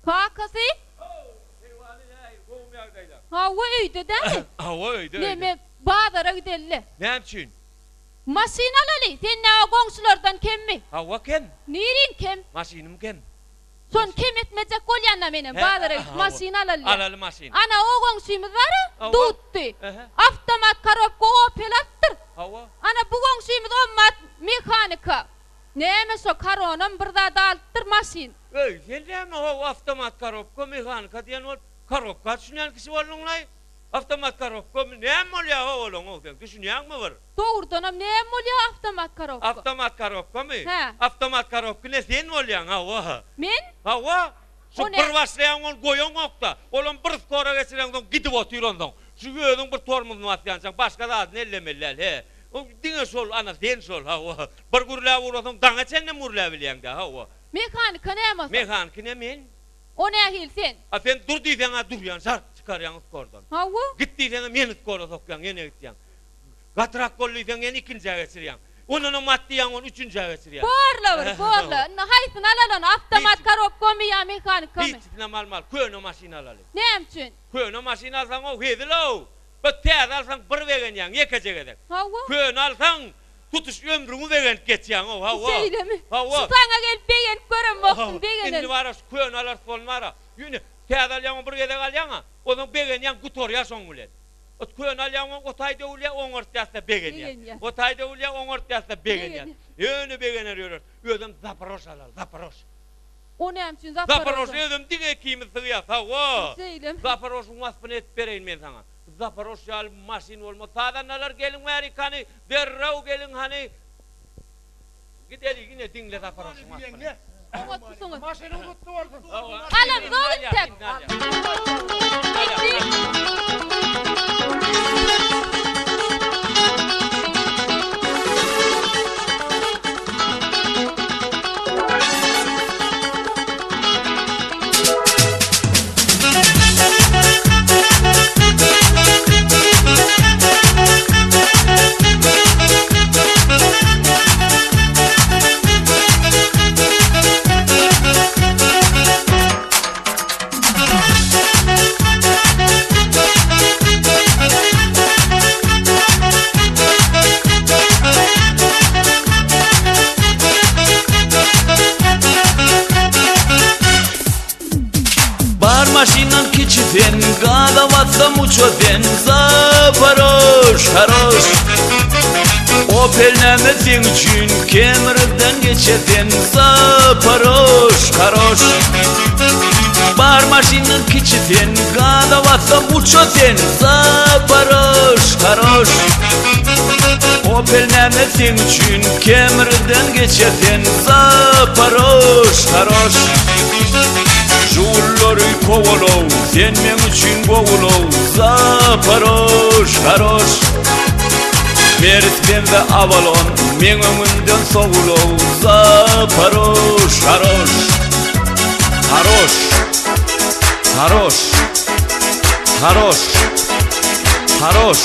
Kakasy? How, Keýwany nähili, gowumy ýagdaýlar? Hawa, öýde dämi? Hawa, öýde, öýde. Neme, bazara gideli-le. Näme üçin? Maşyn alaly, sen näme goňşulardan kemmi? Hawa, kem. Niriň kem? Maşynym kem. Şony kem etmejek bolýan-da menem, bazara gidip maşyn alaly diýýän. Alaly maşyn. Ana, o goňşymyz bar-a, dutdy. Awtomat korobka Opel alypdyr. Hawa. Ana, bu goňşymyz ommat mehanika. Näme şo koronam bir zat alypdyr maşyn. Öý, sen näme how awtomat korobka, mehanika diýen bolup, korobka düşünýän kişi bolduňlaý? Awtomat korobkamy, näme bolýa how olaň how seň, düşünýäňmi bir? Dogrudanam näme bolýa awtomat korobka? Awtomat korobkamy? Hä. Awtomat korobka ine sen bolýaň hawa. Men? Hawa. Şu O bir näme? başlaýaň ony goýaňokda, olam bir skora geçireňsoň gidip otyr onsoň. Şu özüň bir tormozyny basýançaň başga zadyny ellemeli däl he. Diňe şol ana sen şol hawa. Bir gürläp ugrasaň daňa çenlem gürläbilýäňdä hawa. Mehanika näme bolsa? Mehaniki ne men? O nähili sen? A sen dur diýseň-ä durýan, şart çykarýaň skordan. Hawa. Git diýseňem ýene skora sokýaň, ýene gitýäň. Gatyrak bol diýseň ýene ikinjä geçirýäň. Ondanam at diýýäň ony üçünjä geçirýäň. Borla bir, borla. Indi haýsyny alaly ony, awtomat korobkamy ýa mehanikamy? Hiçisinem almaly, köne maşyn alaly. Näme üçin? Köne maşyn alsaň-ow hezil-ow. Bir täze alsaň bir begenýäň, ýekeje gezek. Hawa. Köne alsaň, tutuş ömrüňi begenip geçýäň-ow, hawa. Şeýlemi? Hawa. Şu saňa gelip begenip göremokdym, begenelim. Indi bar-a şu köne alarys bolny bar-a. Ýöne täze alýaň, bir gezek alýaň-a, onsoň begenýäň, gutarýar şoň bilen. Ot köne alýaň, o taý döwülýär, oňartýas-da begenýäs. Begenýäs. O taý döwülýär, oňartýas-da begenýäs. Begenýäs. Ýöne begener ýöreris. Özem Zaporož alaly, Zaporož. O näme üçin Zaporož? Zaporož özem diňe ikimiz sygýas, hawa. Şeýlemi? Zaporožyň waspyny edip bereýin men saňa. Zaporož ýaly maşyn bolmaz. Sazandalar geliň bärik hany, derrew geliň hany. Gideli ine diňle Zaporožyň waspyny. Oňatsyňyz. Maşynyň gutly bolsun. Alamzok intek. Bar maşyndan kiçi sen Gaza bassam uça sen Zaparož haroş Opel näme seň üçin Kemrden geçe sen Zaparož haroş Bar maşyndan kiçi sen Gaza bassam uça sen Zaparož haroş Opel näme seň üçin Kemrden geçe sen Zaparož haroş Žugullary kowalow Sen meň üçin gowulow Zaparož haroş Meris benze Avalon Meň öňümden sowulow Zaparož haroş Haroş Haroş Haroş Haroş.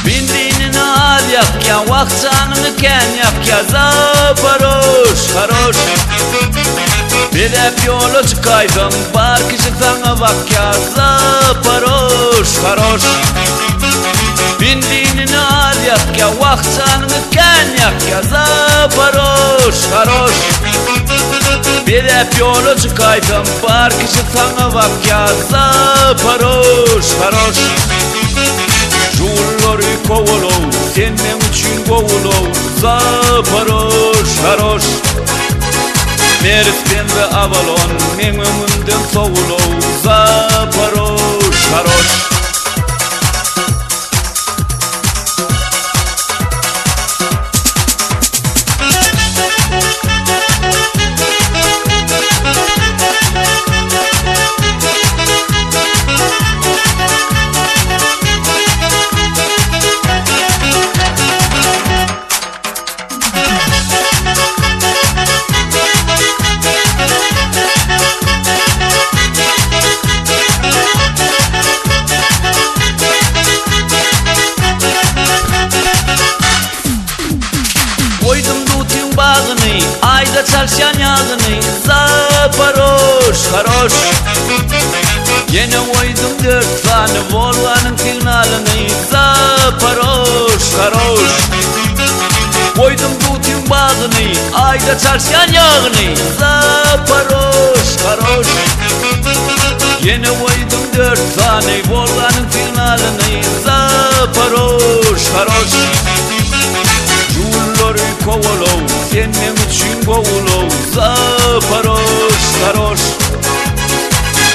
Benzinini az ýakýa, wah janyňy kän ýakýa, Zaparož, haroş. Bezäp ýola çykaýsaň, bar kişi saňa bakýa, Zaparož, haroş. Benzinini az ýakýa, wah janyňy kän ýakýa, Zaparož, haroş. Bezäp ýola çykaýsaň, bar kişi saňa bakýa, Zaparož, haroş. Žugullary kowalow, sen meň üçin gowulow, Zaparož, haroş. Meris benze Avalon, meň öňümden sowulow, Zaparož, haroş. Haroş Ýene goýdum dört sany Wolganyň signalyny Zaparoş Haroş Goýdum dutyň bagyny Aýda çalşýan ýagyny Zaparoş Haroş Ýene goýdum dört sany Wolganyň signalyny Zaparoş Haroş Žullary kowalow Sen meň üçin gowulow Zaparoş Haroş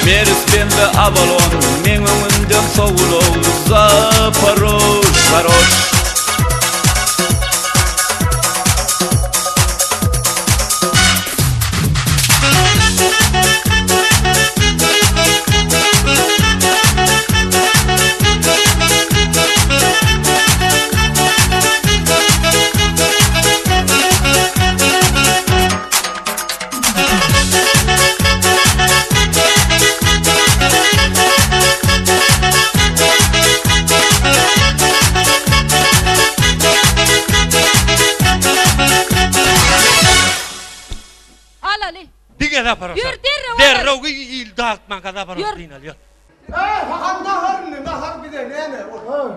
Meris bende Avalon Meň öňümden sowulow Zaparoş Haroş. Alaly. Diňe Zaparoşa. Ýör derrew alaly. Derrew il dagtmanka Zaparoş Ýör. dynal ýör. Eý, hakan nahar indi, nahar bize näme ol.